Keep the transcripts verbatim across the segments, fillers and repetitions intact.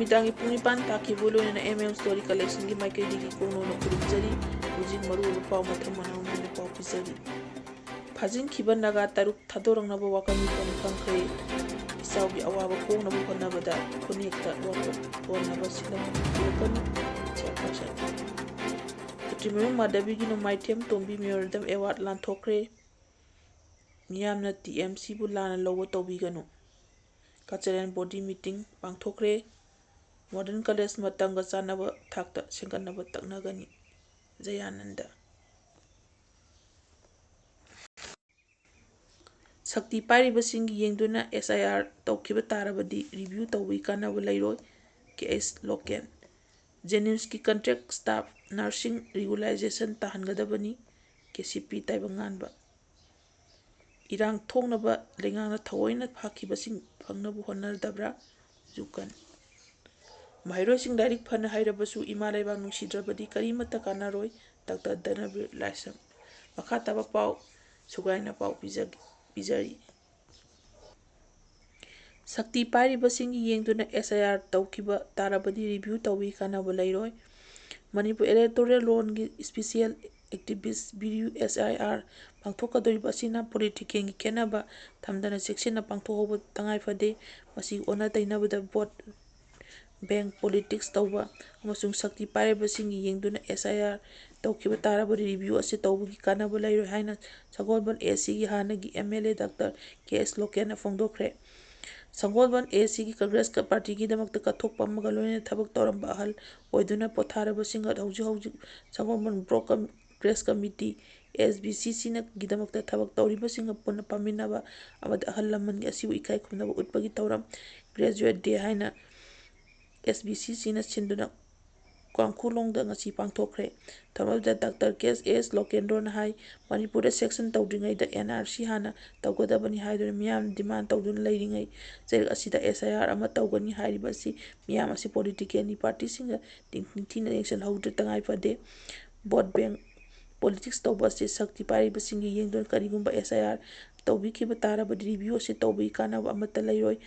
ꯅꯨꯃꯤꯗꯥꯡꯒꯤ ꯄꯨꯡ ꯅꯤꯄꯥꯟ ꯇꯥꯈꯤꯕ ꯂꯣꯏꯅꯅ M M Story Collectionꯒꯤ ꯃꯥꯏꯀꯩꯗꯒꯤ ꯀꯣꯡꯅꯣꯅ ꯈꯨꯔꯨꯝꯖꯔꯤ꯫ ꯍꯧꯖꯤꯛ ꯃꯔꯨꯑꯣꯏꯕ ꯄꯥꯎ ꯃꯊꯪ ꯃꯅꯥꯎ ꯅꯥꯏꯅ ꯄꯥꯎ ꯄꯤꯖꯔꯤ꯫ ꯐꯥꯖꯤꯟꯈꯤꯕ ꯅꯥꯒꯥ ꯇꯔꯨꯛ ꯊꯥꯗꯣꯔꯛꯅꯕ ꯋꯥꯀꯠ ꯃꯤꯐꯝ ꯐꯝꯈ꯭ꯔꯦ꯫ ꯏꯆꯥꯎꯒꯤ ꯑꯋꯥꯕ ꯀꯣꯛꯅꯕ ꯍꯣꯠꯅꯕꯗ ꯈꯨꯟꯅꯦꯛꯇ ꯋꯥꯀꯠ ꯍꯣꯠꯅꯕ ꯁꯤꯟꯅꯕ ꯄꯤꯔꯛꯀꯅꯤ꯫ Chairperson꯫ ꯈꯦꯇ꯭ꯔꯤꯃꯌꯨꯝ ꯃꯥꯙꯕꯤꯒꯤ ꯅꯣꯡꯃꯥꯏꯊꯦꯝ ꯇꯣꯝꯕꯤ Memorandum Award ꯂꯥꯟꯊꯣꯛꯈ꯭ꯔꯦ꯫ ꯃꯤꯌꯥꯝꯅ T M Cꯕꯨ ꯂꯥꯟꯅ ꯂꯧꯕ ꯇꯧꯕꯤꯒꯅꯨ꯫ Cultural Body Meeting ꯄꯥꯡꯊꯣꯛꯈ꯭ꯔꯦ꯫ Modern College ꯃꯇꯝꯒ ꯆꯥꯟꯅꯕ ꯊꯥꯛꯇ ꯁꯦꯝꯒꯠꯅꯕ ꯇꯛꯅꯒꯅꯤ꯫ ꯖꯌꯥꯅꯟꯗ꯫ ꯁꯛꯇꯤ ꯄꯥꯏꯔꯤꯕꯁꯤꯡꯒꯤ ꯌꯦꯡꯗꯨꯅ S I R ꯇꯧꯈꯤꯕ ꯇꯥꯔꯕꯗꯤ review ꯇꯧꯕꯒꯤ ꯀꯥꯟꯅꯕ ꯂꯩꯔꯣꯏ꯫ K S Loken꯫ JNIMSꯀꯤ contract staff nursing regularization ꯇꯥꯍꯟꯒꯗꯕꯅꯤ꯫ K C P ꯇꯥꯏꯕꯪꯉꯥꯟꯕ꯫ ꯏꯔꯥꯡ ꯊꯣꯛꯅꯕ ꯂꯩꯉꯥꯛꯅ ꯊꯑꯣꯏꯅ ꯐꯥꯈꯤꯕꯁꯤꯡ ꯐꯪꯅꯕ ꯍꯣꯠꯅꯗꯕ꯭ꯔꯥ? ꯖꯨꯀꯟ꯫ ꯃꯍꯩꯔꯣꯏꯁꯤꯡ ꯂꯥꯏꯔꯤꯛ ꯐꯅ ꯍꯩꯔꯕꯁꯨ ꯏꯃꯥ ꯂꯩꯕꯥꯛ ꯅꯨꯡꯁꯤꯗ꯭ꯔꯕꯗꯤ ꯀꯔꯤꯃꯠꯇ ꯀꯥꯟꯅꯔꯣꯏ꯫ ꯗꯥꯛꯇꯔ ꯙꯅꯕꯤꯔ ꯂꯥꯏꯁ꯭ꯔꯝ꯫ ꯃꯈꯥ ꯇꯥꯕ ꯄꯥꯎ ꯁꯨꯒꯥꯏꯅ ꯄꯥꯎ ꯄꯤꯖ-, ꯄꯤꯖꯔꯤ꯫ ꯁꯛꯇꯤ ꯄꯥꯏꯔꯤꯕꯁꯤꯡꯒꯤ ꯌꯦꯡꯗꯨꯅ S I R ꯇꯧꯈꯤꯕ ꯇꯥꯔꯕꯗꯤ review ꯇꯧꯕꯒꯤ ꯀꯥꯟꯅꯕ ꯂꯩꯔꯣꯏ꯫ Manipur electoral rollꯒꯤ special activist video S I R ꯄꯥꯡꯊꯣꯛꯀꯗꯧꯔꯤꯕ ꯑꯁꯤꯅ politicalꯒꯤ ꯈꯦꯠꯅꯕ ꯊꯝꯗꯅ ꯆꯦꯛꯁꯤꯟꯅ ꯄꯥꯡꯊꯣꯛꯍꯧꯕ ꯇꯉꯥꯏ ꯐꯗꯦ꯫ ꯃꯁꯤꯒꯤ ꯑꯣꯟꯅ ꯇꯩꯅꯕꯗ vote bank politics ꯇꯧꯕ ꯑꯃꯁꯨꯡ ꯁꯛꯇꯤ ꯄꯥꯏꯔꯤꯕꯁꯤꯡꯒꯤ ꯌꯦꯡꯗꯨꯅ S I R ꯇꯧꯈꯤꯕ ꯇꯥꯔꯕꯗꯤ review ꯑꯁꯤ ꯇꯧꯕꯒꯤ ꯀꯥꯟꯅꯕ ꯂꯩꯔꯣꯏ ꯍꯥꯏꯅ ꯁꯒꯣꯜꯕꯟ ACꯒꯤ ꯍꯥꯟꯅꯒꯤ MLA ꯗꯥꯛꯇꯔ K S Lokenꯅ ꯐꯣꯡꯗꯣꯛꯈ꯭ꯔꯦ꯫ ꯁꯒꯣꯜꯕꯟ ACꯒꯤ Congress partyꯒꯤꯗꯃꯛꯇ ꯀꯠꯊꯣꯛꯄ ꯑꯃꯒ ꯂꯣꯏꯅꯅ ꯊꯕꯛ ꯇꯧꯔꯝꯕ ꯑꯍꯜ ꯑꯣꯏꯗꯨꯅ ꯄꯣꯊꯥꯔꯕꯁꯤꯡ ꯑꯗꯨ ꯍꯧꯖꯤꯛ ꯍꯧꯖꯤꯛ ꯁꯒꯣꯜꯕꯟ Block Com-, Congress Committee, S B C Cnagꯤꯗꯃꯛꯇ ꯊꯕꯛ ꯇꯧꯔꯤꯕꯁꯤꯡꯒ ꯄꯨꯟꯅ ꯄꯥꯃꯤꯟꯅꯕ ꯑꯃꯗꯤ ꯑꯍꯜ ꯂꯃꯟꯒꯤ ꯑꯁꯤꯕꯨ ꯏꯀꯥꯏ ꯈꯨꯝꯅꯕ ꯎꯠꯄꯒꯤ ꯊꯧꯔꯝ Graduate Day ꯍꯥꯏꯅ S B C Cꯅ ꯁꯤꯟꯗꯨꯅ ꯀꯥꯡꯈꯨꯂꯣꯡꯗ ꯉꯁꯤ ꯄꯥꯡꯊꯣꯛꯈ꯭ꯔꯦ꯫ ꯊꯧꯔꯝꯗ ꯗꯥꯛꯇꯔ K S Lokenꯗ꯭ꯔꯣꯅ ꯍꯥꯏ, ꯃꯅꯤꯄꯨꯔꯗ sanction ꯇꯧꯗ꯭ꯔꯤꯉꯩꯗ N R C ꯍꯥꯟꯅ ꯇꯧꯒꯗꯕꯅꯤ ꯍꯥꯏꯗꯨꯅ ꯃꯤꯌꯥꯝꯅ demand ꯇꯧꯗꯨꯅ ꯂꯩꯔꯤꯉꯩ ꯆꯩꯔꯛ ꯑꯁꯤꯗ S I R ꯑꯃ ꯇꯧꯒꯅꯤ ꯍꯥꯏꯔꯤꯕ ꯑꯁꯤ ꯃꯤꯌꯥꯝ ꯑꯁꯤ politicalꯒꯤ partyꯁꯤꯡꯒ ꯅꯤꯡꯊꯤꯅ ꯌꯦꯡꯁꯤꯜꯍꯧꯗ꯭ꯔ ꯇꯉꯥꯏ ꯐꯗꯦ꯫ Vote bank politics ꯇꯧꯕ ꯑꯁꯤ ꯁꯛꯇꯤ ꯄꯥꯏꯔꯤꯕꯁꯤꯡꯒꯤ ꯌꯦꯡꯗꯨꯅ ꯀꯔꯤꯒꯨꯝꯕ S I R ꯇꯧꯕꯤꯈꯤꯕ ꯇꯥꯔꯕꯗꯤ review ꯑꯁꯤ ꯇꯧꯕꯒꯤ ꯀꯥꯟꯅꯕ ꯑꯃꯠꯇ ꯂꯩꯔꯣꯏ꯫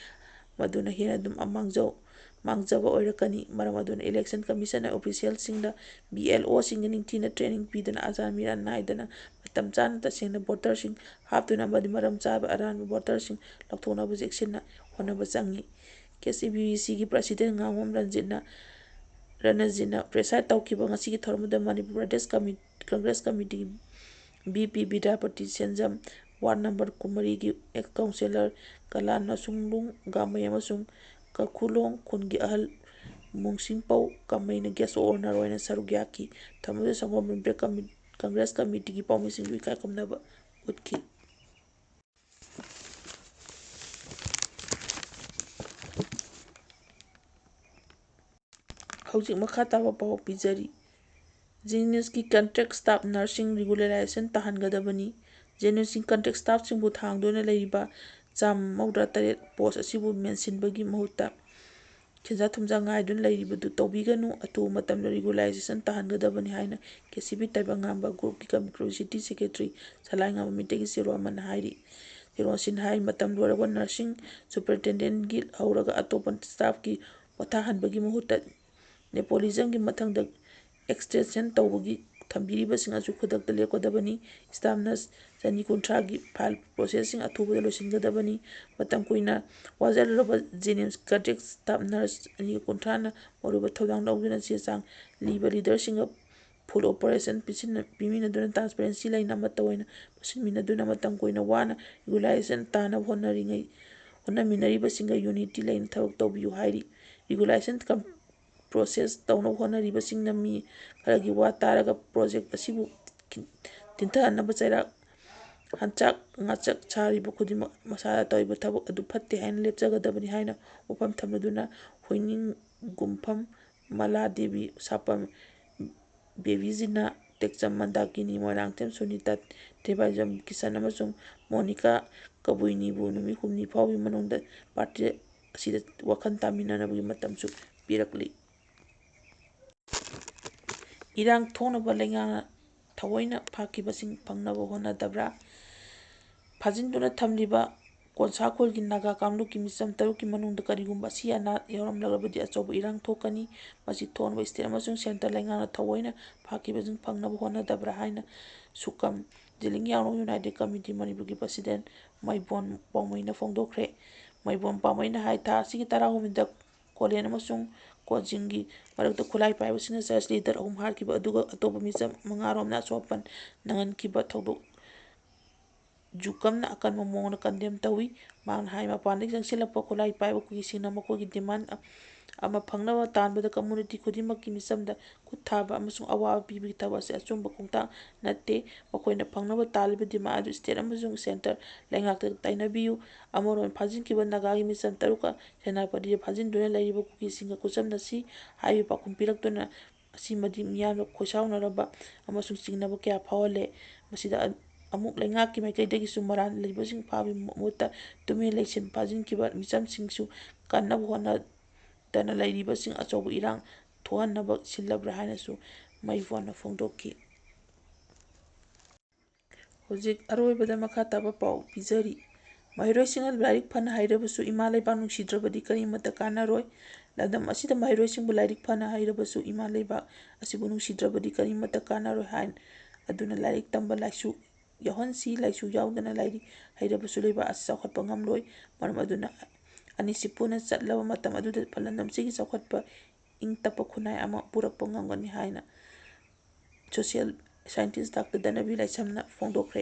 ꯃꯗꯨꯅ ꯍꯦꯟꯅ ꯑꯗꯨꯝ ꯃꯥꯡꯖꯧ-, ꯃꯥꯡꯖꯕ ꯑꯣꯏꯔꯛꯀꯅꯤ꯫ ꯃꯔꯝ ꯑꯗꯨꯅ Election Commission ꯅ official ꯁꯤꯡꯗ, B L O ꯁꯤꯡꯗ ꯅꯤꯡꯊꯤꯅ training ꯄꯤꯗꯨꯅ, ꯑꯆꯥꯟ ꯃꯤꯔꯥꯟ ꯅꯥꯏꯗꯅ, ꯃꯇꯝ ꯆꯥꯅ ꯇꯁꯦꯡꯅ voter ꯁꯤꯡ ꯍꯥꯞꯇꯨꯅ ꯑꯃꯗꯤ ꯃꯔꯝ ꯆꯥꯕ ꯑꯔꯥꯟꯕ voter ꯁꯤꯡ ꯂꯧꯊꯣꯛꯅꯕ ꯆꯦꯛꯁꯤꯟꯅ ꯍꯣꯠꯅꯕ ꯆꯪꯏ꯫ K C B C ꯒꯤ President ꯉꯥꯉꯣꯝ ꯔꯟꯖꯤꯠꯅ, ꯔꯅꯖꯤꯠꯅ preside ꯇꯧꯈꯤꯕ ꯉꯁꯤꯒꯤ ꯊꯧꯔꯝ ꯑꯗꯨꯗ Manipur Pradesh ꯀꯃꯤ-, Congress Committee V P Bidyapati ꯁꯦꯟꯖꯝ, ward number ꯀꯨꯟꯃꯔꯤꯒꯤ ex councillor ꯀꯂꯥ ꯅꯁꯨꯡꯂꯨꯡ ꯒꯥꯃꯩ ꯑꯃꯁꯨꯡ ꯀꯈꯨꯂꯣꯡ ꯈꯨꯟꯒꯤ ꯑꯍꯜ ꯃꯨꯡꯁꯤꯡꯄꯧ ꯀꯥꯃꯩꯅ guest of honour ꯑꯣꯏꯅ ꯁꯔꯨꯛ ꯌꯥꯈꯤ꯫ ꯊꯧꯔꯝ ꯑꯗꯨꯗ ꯁꯪꯒꯣꯝꯕꯝ ꯕ꯭ꯂꯣꯛ ꯀꯃꯤ-, Congress Committee ꯒꯤ ꯄꯥꯎꯃꯤꯁꯤꯡꯁꯨ ꯏꯀꯥꯏ ꯈꯨꯝꯅꯕ ꯎꯠꯈꯤ꯫ ꯍꯧꯖꯤꯛ ꯃꯈꯥ ꯇꯥꯕ ꯄꯥꯎ ꯄꯤꯖꯔꯤ꯫ JNIMS ꯀꯤ contract staff nurse ꯁꯤꯡ regularization ꯇꯥꯍꯟꯒꯗꯕꯅꯤ꯫ JNIMS ꯀꯤ contract staff ꯁꯤꯡꯕꯨ ꯊꯥꯡꯗꯨꯅ ꯂꯩꯔꯤꯕ ꯆꯥꯝꯃ ꯃꯧꯗ꯭ꯔꯥ ꯇꯔꯦꯠ post ꯑꯁꯤꯕꯨ ꯃꯦꯟꯁꯤꯟꯕꯒꯤ ꯃꯍꯨꯠꯇ ꯈꯦꯟꯖꯥ ꯊꯨꯝꯖꯥ ꯉꯥꯏꯗꯨꯅ ꯂꯩꯔꯤꯕꯗꯨ ꯇꯧꯕꯤꯒꯅꯨ, ꯑꯊꯨꯕ ꯃꯇꯝꯗ regularization ꯇꯥꯍꯟꯒꯗꯕꯅꯤ ꯍꯥꯏꯅ K C B ꯇꯥꯏꯕꯪꯉꯥꯝꯕ group ꯀꯤ committee secretary ꯁꯂꯥꯏꯉꯝꯕ ꯃꯤꯇꯩꯒꯤ ꯆꯦꯔꯣ ꯑꯃꯅ ꯍꯥꯏꯔꯤ꯫ ꯆꯦꯔꯣꯁꯤꯅ ꯍꯥꯏ, ꯃꯇꯝ ꯂꯣꯏꯔꯕ nursing superintendent ꯀꯤ ꯍꯧꯔꯒ ꯑꯇꯣꯞꯄ staff ꯀꯤ ꯄꯣꯊꯥꯍꯟꯕꯒꯤ ꯃꯍꯨꯠꯇ nepotism ꯒꯤ ꯃꯊꯪꯗ extension ꯇꯧꯕꯒꯤ ꯊꯝꯕꯤꯔꯤꯕꯁꯤꯡ ꯑꯁꯤ ꯈꯨꯗꯛꯇ ꯂꯦꯞꯀꯗꯕꯅꯤ꯫ Staff nurse ꯆꯅꯤ ꯀꯨꯟꯊ꯭ꯔꯥꯒꯤ file process ꯁꯤꯡ ꯑꯊꯨꯕꯗ ꯂꯣꯏꯁꯤꯟꯒꯗꯕꯅꯤ꯫ ꯃꯇꯝ ꯀꯨꯏꯅ ꯋꯥꯖꯔꯨꯔꯕ JNIMS contract staff nurse ꯆꯅꯤ ꯀꯨꯟꯊ꯭ꯔꯥꯅ ꯃꯔꯨꯑꯣꯏꯕ ꯊꯧꯗꯥꯡ ꯂꯧꯗꯨꯅ ꯆꯦ ꯆꯥꯡ ꯂꯤꯕ leader ꯁꯤꯡꯒ full operation ꯄꯤꯁꯤꯟꯅ-, ꯄꯤꯃꯤꯟꯅꯗꯨꯅ transparency ꯂꯩꯅ ꯑꯃꯠꯇ ꯑꯣꯏꯅ ꯄꯨꯟꯁꯤꯟꯃꯤꯟꯅꯗꯨꯅ ꯃꯇꯝ ꯀꯨꯏꯅ ꯋꯥꯅ regularization ꯇꯥꯅꯕ ꯍꯣꯠꯅꯔꯤꯉꯩ, ꯍꯣꯠꯅꯃꯤꯟꯅꯔꯤꯕꯁꯤꯡꯒ unity ꯂꯩꯅ ꯊꯕꯛ ꯇꯧꯕꯤꯌꯨ ꯍꯥꯏꯔꯤ꯫ Regularization com-, process ꯇꯧꯅꯕ ꯍꯣꯠꯅꯔꯤꯕꯁꯤꯡꯅ ꯃꯤ ꯈꯔꯒꯤ ꯋꯥ ꯇꯥꯔꯒ project ꯑꯁꯤꯕꯨ ꯊꯤꯟꯊꯍꯟꯅꯕ ꯆꯩꯔꯥꯛ ꯍꯟꯆꯥꯛ ꯉꯥꯆꯛ ꯁꯥꯔꯤꯕ ꯈꯨꯗꯤꯡꯃꯛ ꯃꯁꯥꯗ ꯇꯧꯔꯤꯕ ꯊꯕꯛ ꯑꯗꯨ ꯐꯠꯇꯦ ꯍꯥꯏꯅ ꯂꯦꯞꯆꯒꯗꯕꯅꯤ ꯍꯥꯏꯅ ꯋꯥꯐꯝ ꯊꯝꯂꯗꯨꯅ ꯍꯣꯏꯅꯤꯡꯒꯨꯝꯐꯝ ꯃꯂꯥ ꯗꯦꯕꯤ, ꯁꯥꯄꯝ ꯕꯦꯕꯤꯖꯤꯅꯥ, ꯇꯦꯛꯆꯝ ꯃꯟꯗꯥꯀꯤꯅꯤ, ꯃꯣꯏꯔꯥꯡꯊꯦꯝ ꯁꯨꯅꯤꯇꯥ, ꯊꯦꯕꯥꯏꯖꯝ ꯀꯤꯁꯟ ꯑꯃꯁꯨꯡ ꯃꯣꯅꯤꯀꯥ ꯀꯕꯨꯏꯅꯤꯕꯨ ꯅꯨꯃꯤꯠ ꯍꯨꯝꯅꯤ ꯐꯥꯎꯕꯒꯤ ꯃꯅꯨꯡꯗ party ꯑꯁꯤꯗ ꯋꯥꯈꯜ ꯇꯥꯃꯤꯟꯅꯅꯕꯒꯤ ꯃꯇꯝꯁꯨ ꯄꯤꯔꯛꯂꯤ꯫ ꯏꯔꯥꯡ ꯊꯣꯛꯅꯕ ꯂꯩꯉꯥꯛꯅ ꯊꯑꯣꯏꯅ ꯐꯥꯈꯤꯕꯁꯤꯡ ꯐꯪꯅꯕ ꯍꯣꯠꯅꯗꯕ꯭ꯔꯥ? ꯐꯥꯖꯤꯟꯗꯨꯅ ꯊꯝꯂꯤꯕ ꯀꯣꯟꯁꯥꯈꯣꯜꯒꯤ ꯅꯥꯒꯥ ꯀꯥꯡꯂꯨꯞꯀꯤ ꯃꯤꯆꯝ ꯇꯔꯨꯛꯀꯤ ꯃꯅꯨꯡꯗ ꯀꯔꯤꯒꯨꯝꯕ ꯑꯁꯤ ꯑꯅꯥ ꯌꯥꯎꯔꯝꯂꯕꯗꯤ ꯑꯆꯧꯕ ꯏꯔꯥꯡ ꯊꯣꯛꯀꯅꯤ꯫ ꯃꯁꯤ ꯊꯣꯛꯍꯟꯕ state ꯑꯃꯁꯨꯡ centre ꯂꯩꯉꯥꯛꯅ ꯊꯑꯣꯏꯅ ꯐꯥꯈꯤꯕꯁꯤꯡ ꯐꯪꯅꯕ ꯍꯣꯠꯅꯗꯕ꯭ꯔꯥ ꯍꯥꯏꯅ ꯁꯨꯀꯝ ꯖꯤꯂꯤꯡ ꯌꯥꯡꯂꯣꯡ United Committee ꯃꯅꯤꯄꯨꯔꯒꯤ president ꯃꯩꯕꯣꯟ ꯄꯥꯎꯃꯩꯅ ꯐꯣꯡꯗꯣꯛꯈ꯭ꯔꯦ꯫ ꯃꯩꯕꯣꯟ ꯄꯥꯎꯃꯩꯅ ꯍꯥꯏ, ꯊꯥ ꯑꯁꯤꯒꯤ ꯇꯔꯥꯍꯨꯝꯗꯣꯏꯗ ꯀꯣꯂꯦꯟ ꯑꯃꯁꯨꯡ ꯀꯣꯖꯤꯡꯒꯤ ꯃꯔꯛꯇ ꯈꯨꯠꯂꯥꯏ ꯄꯥꯏꯕꯁꯤꯡꯅ church leader ꯑꯍꯨꯝ ꯍꯥꯠꯈꯤꯕ ꯑꯗꯨꯒ ꯑꯇꯣꯞꯄ ꯃꯤꯆꯝ ꯃꯉꯥꯔꯣꯝꯅ ꯑꯁꯣꯛ ꯑꯄꯟ ꯅꯪꯍꯟꯈꯤꯕ ꯊꯧꯗꯣꯛ ꯖꯨꯀꯝꯅ ꯑꯀꯟꯕ ꯃꯑꯣꯡꯗ condemn ꯇꯧꯏ꯫ ꯃꯍꯥꯛꯅ ꯍꯥꯏ, ꯃꯄꯥꯟꯗꯒꯤ ꯆꯪꯁꯤꯜꯂꯛꯄ ꯈꯨꯠꯂꯥꯏ ꯄꯥꯏꯕ ꯀꯨꯀꯤꯁꯤꯡꯅ ꯃꯈꯣꯏꯒꯤ demand ꯑꯃ ꯐꯪꯅꯕ ꯇꯥꯟꯕꯗ community ꯈꯨꯗꯤꯡꯃꯛꯀꯤ ꯃꯤꯆꯝꯗ ꯈꯨꯠ ꯊꯥꯕ ꯑꯃꯁꯨꯡ ꯑꯋꯥꯕ ꯄꯤꯕꯒꯤ ꯊꯕꯛ ꯑꯁꯤ ꯑꯆꯨꯝꯕ ꯈꯣꯡꯊꯥꯡ ꯅꯠꯇꯦ꯫ ꯃꯈꯣꯏꯅ ꯐꯪꯅꯕ ꯇꯥꯜꯂꯤꯕ demand ꯑꯗꯨ state ꯑꯃꯁꯨꯡ centre ꯂꯩꯉꯥꯛꯇ ꯇꯥꯏꯅꯕꯤꯌꯨ꯫ ꯑꯃꯔꯣꯝꯗ ꯐꯥꯖꯤꯟꯈꯤꯕ ꯅꯥꯒꯥꯒꯤ ꯃꯤꯆꯝ ꯇꯔꯨꯛꯀ ꯁꯦꯅꯥꯄꯇꯤꯗ ꯐꯥꯖꯤꯟꯗꯨꯅ ꯂꯩꯔꯤꯕ ꯀꯨꯀꯤꯁꯤꯡꯒ ꯈꯨꯠꯁꯝꯅꯁꯤ ꯍꯥꯏꯕ ꯄꯥꯎꯈꯨꯝ ꯄꯤꯔꯛꯇꯨꯅ ꯑꯁꯤꯃꯗꯤ ꯃꯤꯌꯥꯝꯗ ꯈꯣꯏꯁꯥꯎꯅꯔꯕ ꯑꯃꯁꯨꯡ ꯆꯤꯡꯅꯕ ꯀꯌꯥ ꯐꯥꯎꯍꯜꯂꯦ꯫ ꯃꯁꯤꯗ ꯑ-, ꯑꯃꯨꯛ ꯂꯩꯉꯥꯛꯀꯤ ꯃꯥꯏꯀꯩꯗꯒꯤꯁꯨ ꯃꯔꯥꯜ ꯂꯩꯕꯁꯤꯡ ꯐꯥꯕꯒꯤ ꯃꯍꯨꯠꯇ ꯇꯨꯃꯤꯟ ꯂꯩꯁꯤꯟ ꯐꯥꯖꯤꯟꯈꯤꯕ ꯃꯤꯆꯝꯁꯤꯡꯁꯨ ꯀꯟꯅꯕ ꯍꯣꯠꯅꯗꯅ ꯂꯩꯔꯤꯕꯁꯤꯡ ꯑꯆꯧꯕ ꯏꯔꯥꯡ ꯊꯣꯛꯍꯟꯅꯕ ꯁꯤꯜꯂꯕ꯭ꯔꯥ ꯍꯥꯏꯅꯁꯨ ꯃꯩꯕꯣꯟꯅ ꯐꯣꯡꯗꯣꯛꯈꯤ꯫ ꯍꯧꯖꯤꯛ ꯑꯔꯣꯏꯕꯗ ꯃꯈꯥ ꯇꯥꯕ ꯄꯥꯎ ꯄꯤꯖꯔꯤ꯫ ꯃꯍꯩꯔꯣꯏꯁꯤꯡꯅ ꯂꯥꯏꯔꯤꯛ ꯐꯅ ꯍꯩꯔꯕꯁꯨ ꯏꯃꯥ ꯂꯩꯕꯥꯛ ꯅꯨꯡꯁꯤꯗ꯭ꯔꯕꯗꯤ ꯀꯔꯤꯃꯠꯇ ꯀꯥꯟꯅꯔꯣꯏ꯫ ꯂꯝꯗꯝ ꯑꯁꯤꯗ ꯃꯍꯩꯔꯣꯏꯁꯤꯡꯕꯨ ꯂꯥꯏꯔꯤꯛ ꯐꯅ ꯍꯩꯔꯕꯁꯨ ꯏꯃꯥ ꯂꯩꯕꯥꯛ ꯑꯁꯤꯕꯨ ꯅꯨꯡꯁꯤꯗ꯭ꯔꯕꯗꯤ ꯀꯔꯤꯃꯠꯇ ꯀꯥꯟꯅꯔꯣꯏ ꯍꯥꯏ꯫ ꯑꯗꯨꯅ ꯂꯥꯏꯔꯤꯛ ꯇꯝꯕ, ꯂꯥꯏꯁꯨ ꯌꯥꯎꯍꯟꯁꯤ꯫ ꯂꯥꯏꯁꯨ ꯌꯥꯎꯗꯅ ꯂꯥꯏꯔꯤꯛ ꯍꯩꯔꯕꯁꯨ ꯂꯩꯕꯥꯛ ꯑꯁꯤ ꯆꯥꯎꯈꯠꯄ ꯉꯝꯂꯣꯏ꯫ ꯃꯔꯝ ꯑꯗꯨꯅ ꯑꯅꯤꯁꯤ ꯄꯨꯟꯅ ꯆꯠꯂꯕ ꯃꯇꯝ ꯑꯗꯨꯗ ꯂꯝꯗꯝꯁꯤꯒꯤ ꯆꯥꯎꯈꯠꯄ ꯏꯪ ꯇꯞꯄ ꯈꯨꯟꯅꯥꯏ ꯑꯃ ꯄꯨꯔꯛꯄ ꯉꯝꯒꯅꯤ ꯍꯥꯏꯅ social scientist Doctor ꯙꯅꯕꯤꯔ ꯂꯥꯏꯁ꯭ꯔꯝꯅ ꯐꯣꯡꯗꯣꯛꯈ꯭ꯔꯦ꯫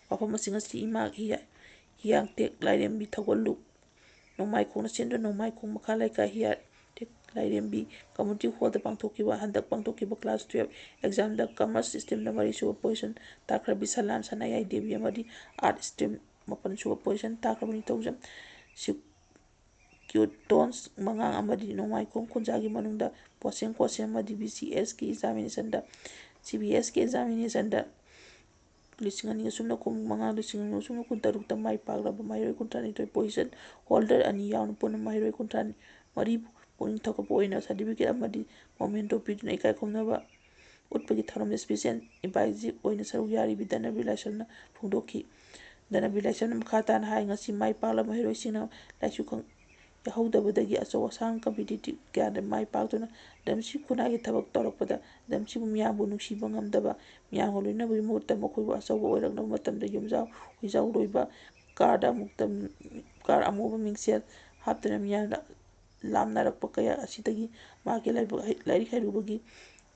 ꯋꯥꯐꯝꯁꯤꯡ ꯑꯁꯤ ꯏꯃꯥ ꯍꯤꯌꯥ-, ꯍꯤꯌꯥꯡꯇꯦꯛ ꯂꯥꯏꯔꯦꯝꯕꯤ ꯊꯧꯒꯜꯂꯨ ꯅꯣꯡꯃꯥꯏꯈꯣꯡꯅ ꯁꯦꯝꯗꯨꯅ ꯅꯣꯡꯃꯥꯏꯈꯣꯡ ꯃꯈꯥ ꯂꯩꯀꯥꯏ ꯍꯤꯌꯥꯡꯇꯦꯛ ꯂꯥꯏꯔꯦꯝꯕꯤ community hallꯗ ꯄꯥꯡꯊꯣꯛꯈꯤꯕ, ꯍꯟꯗꯛ ꯄꯥꯡꯊꯣꯛꯈꯤꯕ class twelve examꯗ commerce streamꯗ ꯃꯔꯤꯁꯨꯕ position ꯇꯥꯈ꯭ꯔꯕꯤ ꯁꯂꯥꯝ ꯁꯅꯥꯌꯥꯏ ꯗꯦꯕꯤ ꯑꯃꯗꯤ art stream ꯃꯥꯄꯟꯁꯨꯕ position ꯇꯥꯈ꯭ꯔꯕ ꯅꯤꯡꯊꯧꯖꯝ ꯁꯤ-, ꯀ꯭ꯌꯨꯇꯣꯟꯁ ꯃꯉꯥꯡ ꯑꯃꯗꯤ ꯅꯣꯡꯃꯥꯏꯈꯣꯡ ꯈꯨꯟꯖꯥꯒꯤ ꯃꯅꯨꯡꯗ ꯄꯣꯁꯦꯡ ꯀꯣꯁꯦꯡ ꯑꯃꯗꯤ ꯕꯤ ꯁꯤ ꯑꯦꯁꯀꯤ examinationꯗ, ꯁꯤ ꯕꯤ ꯑꯦꯁꯀꯤ examinationꯗ ꯂꯤꯁꯤꯡ ꯑꯅꯤ ꯑꯁꯨꯝꯅ ꯀꯨꯟꯃꯉꯥ, ꯂꯤꯁꯤꯡ ꯑꯅꯤ ꯑꯁꯨꯝꯅ ꯀꯨꯟꯇꯔꯨꯛꯇ ꯃꯥꯏ ꯄꯥꯛꯂꯕ ꯃꯍꯩꯔꯣꯏ ꯀꯨꯟꯊ꯭ꯔꯥꯅꯤꯊꯣꯏ position holder ꯑꯅꯤ ꯌꯥꯎꯅ ꯄꯨꯟꯅ ꯃꯍꯩꯔꯣꯏ ꯀꯨꯟꯊ꯭ꯔꯥ ꯃꯔꯤꯕꯨ ꯄꯨꯛꯅꯤꯡ ꯊꯧꯒꯠꯄ ꯑꯣꯏꯅ certificate ꯑꯃꯗꯤ memento ꯄꯤꯗꯨꯅ ꯏꯀꯥꯏ ꯈꯨꯝꯅꯕ ꯎꯠꯄꯒꯤ ꯊꯧꯔꯝꯗ special invited ꯑꯣꯏꯅ ꯁꯔꯨꯛ ꯌꯥꯔꯤꯕꯤ ꯙꯅꯕꯤꯔ ꯂꯥꯏꯁ꯭ꯔꯝꯅ ꯐꯣꯡꯗꯣꯛꯈꯤ꯫ ꯙꯅꯕꯤꯔ ꯂꯥꯏꯁ꯭ꯔꯝꯅ ꯃꯈꯥ ꯇꯥꯅ ꯍꯥꯏ, ꯉꯁꯤ ꯃꯥꯏ ꯄꯥꯛꯂꯕ ꯃꯍꯩꯔꯣꯏꯁꯤꯡꯅ ꯂꯥꯏꯁꯨ ꯈꯪ-, ꯌꯥꯍꯧꯗꯕꯗꯒꯤ ꯑꯆꯧ ꯑꯁꯥꯡ competitive ꯀꯌꯥꯗ ꯃꯥꯏ ꯄꯥꯛꯇꯨꯅ ꯙꯔꯃꯁꯤ ꯈꯨꯟꯅꯥꯏꯒꯤ ꯊꯕꯛ ꯇꯧꯔꯛꯄꯗ ꯙꯔꯃꯁꯤꯕꯨ ꯃꯤꯌꯥꯝꯕꯨ ꯅꯨꯡꯁꯤꯕ ꯉꯝꯗꯕ, ꯃꯤꯌꯥꯝꯒ ꯂꯣꯏꯅꯕꯒꯤ ꯃꯍꯨꯠꯇ ꯃꯈꯣꯏꯕꯨ ꯑꯆꯧꯕ ꯑꯣꯏꯔꯛꯅꯕ ꯃꯇꯝꯗ ꯌꯨꯝꯖꯥꯎ ꯍꯨꯏꯖꯥꯎ ꯂꯣꯏꯕ, card ꯑꯃꯨꯛꯇ, card ꯑꯃꯨꯕ ꯃꯤꯡꯁꯦꯜ ꯍꯥꯞꯇꯨꯅ ꯃꯤꯌꯥꯝꯗ ꯂꯥꯝꯅꯔꯛꯄ ꯀꯌꯥ ꯑꯁꯤꯗꯒꯤ ꯃꯍꯥꯛꯀꯤ ꯂꯥꯏꯕꯛ-, ꯂꯥꯏꯔꯤꯛ ꯍꯩꯔꯨꯕꯒꯤ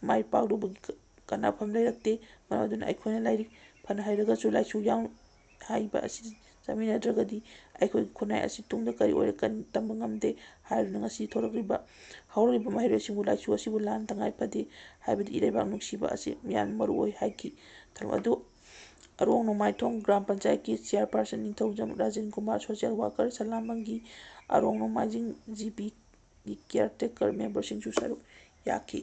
ꯃꯥꯏ ꯄꯥꯛꯂꯨꯕꯒꯤ ꯀ-, ꯀꯥꯟꯅꯐꯝ ꯂꯩꯔꯛꯇꯦ꯫ ꯃꯔꯝ ꯑꯗꯨꯅ ꯑꯩꯈꯣꯏꯅ ꯂꯥꯏꯔꯤꯛ ꯐꯅ ꯍꯩꯔꯒꯁꯨ ꯂꯥꯏꯁꯨ ꯌꯥꯎ-, ꯍꯥꯏꯕ ꯑꯁꯤ ꯆꯠꯃꯤꯟꯅꯗ꯭ꯔꯒꯗꯤ ꯑꯩꯈꯣꯏꯒꯤ ꯈꯨꯟꯅꯥꯏ ꯑꯁꯤ ꯇꯨꯡꯗ ꯀꯔꯤ ꯑꯣꯏꯔꯛꯀꯅꯤ ꯇꯝꯕ ꯉꯝꯗꯦ꯫ ꯍꯥꯏꯗꯨꯅ ꯉꯁꯤ ꯊꯣꯛꯂꯛꯂꯤꯕ ꯍꯧꯔꯛꯂꯤꯕ ꯃꯍꯩꯔꯣꯏꯁꯤꯡꯕꯨ ꯂꯥꯏꯁꯨ ꯑꯁꯤꯕꯨ ꯂꯥꯟ ꯇꯉꯥꯏ ꯐꯗꯦ ꯍꯥꯏꯕꯗꯤ ꯏꯔꯩꯕꯥꯛ ꯅꯨꯡꯁꯤꯕ ꯑꯁꯤ ꯌꯥꯝꯅ ꯃꯔꯨ ꯑꯣꯏ ꯍꯥꯏꯈꯤ꯫ ꯊꯧꯔꯝ ꯑꯗꯨ ꯑꯔꯣꯡ ꯅꯣꯡꯃꯥꯏꯊꯣꯡ ꯒ꯭ꯔꯥꯝ ꯄꯟꯆꯥꯌꯠꯀꯤ chairperson ꯅꯤꯡꯊꯧꯖꯝ ꯔꯥꯖꯦꯟ ꯀꯨꯃꯥꯔ, social worker ꯁꯂꯥꯝꯕꯝꯒꯤ ꯑꯔꯣꯡ ꯅꯣꯡꯃꯥꯏꯖꯤꯡ GBꯒꯤ caretaker memberꯁꯤꯡꯁꯨ ꯁꯔꯨꯛ ꯌꯥꯈꯤ꯫